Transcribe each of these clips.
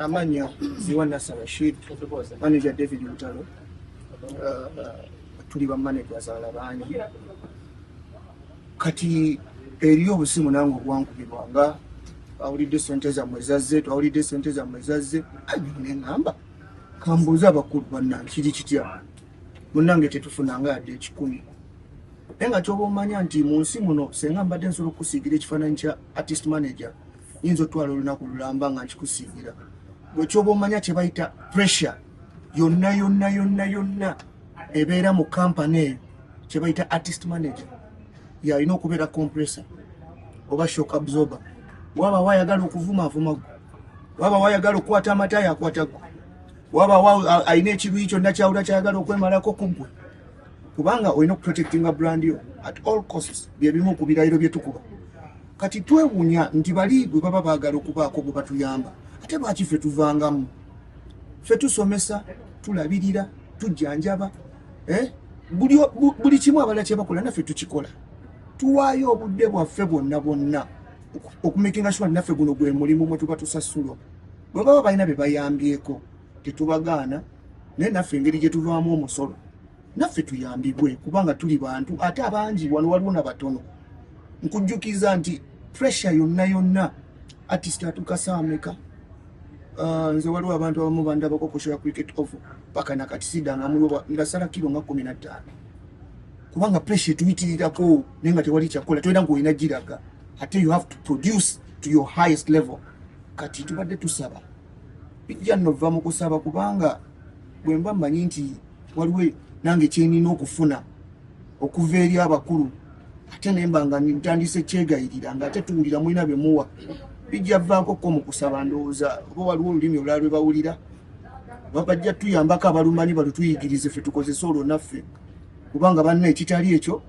Amanya Ziwa Nasser Rashid, manager David Lutalo. Tuli ba managers abalala bangi. Kati eriyo obusimu nange obwankubirwa nga awulidde sente zammwe zazze, twawulidde sente zammwe zazze. Neŋŋamba kambuuze abakulu bannange, kiri kitya? Munnange tetufunanga yadde 100. Naye nga kyoba omanya nti mu nsi muno, senga mbadde nsobola okukusiigira ekifaananyi kya artist manager, yinza otwala olunaku lulamba nga nkikusiigira. Bwe kyoba omanya kye bayita pressure yonna yonna yonna yonna ebeera mu kampani eyo, kye bayita artist manager yalina okubeera compressor oba shock absorber. Waba wayagala okuvuma, avuma gwe. Waba wayagala okukwata amatayi, akwata gwe. Waba alina ekiruyi kyonna kyawula kyayagala okwemalako ku ggwe, kubanga olina okuprotectinga brand yo at all costs. Byebimu ku birayiro bye tukuba. Kati twewuunya nti bali bwe baba baagala okubaako bwe batuyamba, ate lwaki ffe tuvangamu? Ffe tusomesa, tulabirira, tujjanjaba, eh? Buli kimu abalala kyebakola naffe tukikola. Tuwaayo obudde bwaffe bwonna bwonna okumakinga sure naffe guno gwe mulimu mwe tuba tusasulwa. Bwe baba balina bye bayambyeko, tetubagaana, naye naffe engeri gye tuvaamu omusolo, naffe tuyambibwe, kubanga tuli bantu ate abangi wano waliwo nabatono. Nkujjukiza nti pressure yonna yonna, artist atuuka saameka. Nze waliwo abantu abamu bandabako ku show ya Cricket Oval, paka nakati sidanga nga sala kiro nga 15, kubanga pressure etuyitirirako, naye nga tewali kyakukola. Tolina ngaolina giraga, ate you have to produce to your highest level. Kati tubadde tusaba, bijja nno va mu kusaba, kubanga bwe mba mmanyi nti waliwo nange kyenina okufuna okuva eri abakulu, ate nemba nga ntandise kyegayirira nga ate tuwulira mulina byemuwa, bijja vaako ko mu kusaba. Ndowooza oba waliwo olulimi olulala lwe bawulira, bajja tuyambako, abalumanyi balutuyigirize, ffe tukozese olwo naffe, kubanga banna ekitali ekyo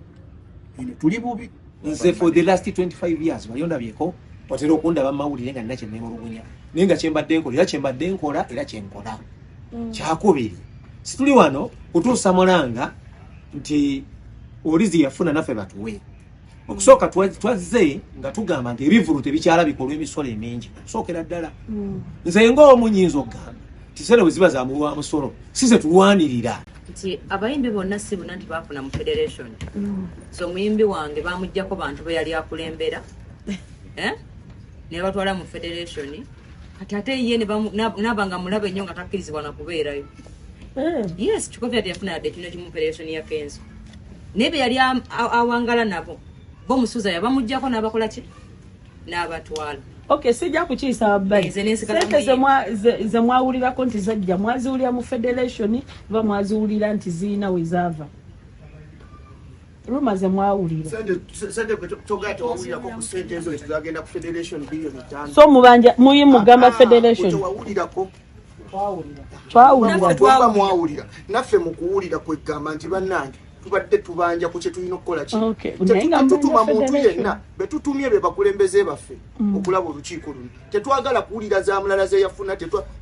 eno tuli bubi. Nze for the last 25 years wali ondabyeko otera okundaba mawulire nga nina kyenemulugunya, naye nga kyembadde nkola era kyembadde nkola era kyenkola. Kyakubiri, situli wano kutuusa mulanga nti olizi yafuna naffe batuwe. Okusooka twazze nga tugamba nti ebivulu tebikyalabika olw'emisolo emingi. Okusookera ddala, nze ng'omu nyinza okugamba nti sente bwe ziba za muwa musolo, si ze tulwanirira. Nti abayimbi bonna, si bonna nti baafuna mu federation. So omuyimbi wange bamugjako bantu be yali akulembera, eh? Ne batwala mu federation. Kati ate ye naaba nga mulabe nnyo nga takkirizibwa nakubeerayo. Yes, Kikofia teyafuna yadde kino kimu federation ya Kenzo, naye be yali awangala nabo bo Musuza yabamugjako n'abakola ki, n'abatwala. Okay, sijja kukiisa wabbali. Nze nensigala Sente muyimbi. ze mwawulirako nti zajja, mwaziwulira mu federation oba mwaziwulira nti ziyina we zaava? Rumour ze mwawulira. Sente togaa tewawulirako ku sente ezo nti zagenda ku federation, 5 billion? So mubanja muyi mugamba federation. Tewawulirako? Twawulira. Naffe Twaba mwawulira, naffe mu kuwulira kwegamba nti bannange tubadde tubanja ku kye tulina okukola ki. Okay, naye nga Tetutuma mubanja muntu federation. yenna, betutumye be bakulembeze baffe okulaba olukiiko luno. Tetwagala kuwulira za mulala ze yafuna.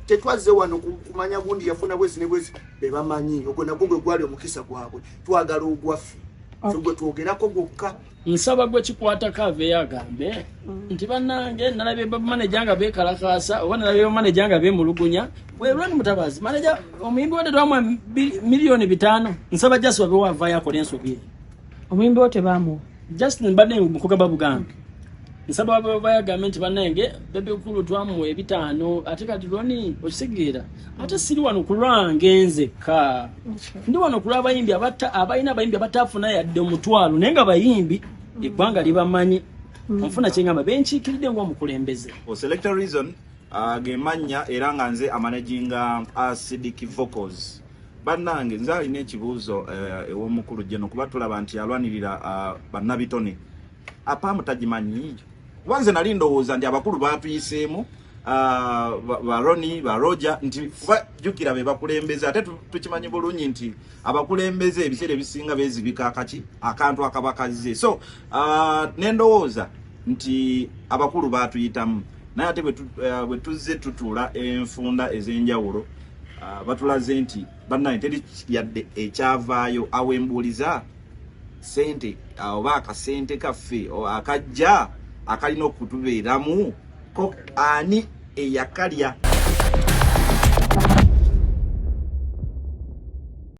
Tetwazze wano kumanya gundi yafuna bwezi ne bwezi, be bamanyi. Ogwo nagwo gwe gwali omukisa gwabwe, twagala ogwaffe ffe gwe twogerako gwokka. Nsaba gwe kikwatako aveeyo agambe nti bannange nalabye bamaneja nga beekalakaasa oba nalabye bamaneja nga beemulugunya. Bwerwani Mutabazi maneja omuyimbi wadde twamuwa 5 miliyoni. Nsaba just wabewo avaayo akole ensobi eyo. Omuyimbi wo tebamuwa? Just mbadde mukugamba bugambi, nsaba bayo agambe nti bannange Bebe Cool twamuwa 500, ate kati loni okitegeera. Ate siri wano ku lwange nzekka, ndi wano ku lw'abayimbi abalina abayimbi abatafuna yadde 1000, naye nga bayimbi eggwanga libamanyi. Onfuna kyengamba, benkiikiridde ng'omukulembeze. O Selector Reason, gemannya era nga nze amanaginga Acidic Vocals. Bannange, nze alina ekibuuzo ew'omukulu Jeno, kuba tulaba nti alwanirira bannabitone. Apaamu tagimanyi? Kuba nze nali ndowooza nti abakulu batuyiseemu, ba Roni, ba Roger, nti kuba jjukira be bakulembeze, ate tukimanyi bulungi nti abakulembeze ebiseera ebisinga beezibika akaki akantu akaba kazze. So nendowooza nti abakulu batuyitamu, naye ate bwe tuzze tutuula enfunda ez'enjawulo, batulaze nti bannange teri yadde ekyavaayo. Awembuuliza sente oba akasente kaffe akajja akalina okutubeeramu ko, ani eyakalya?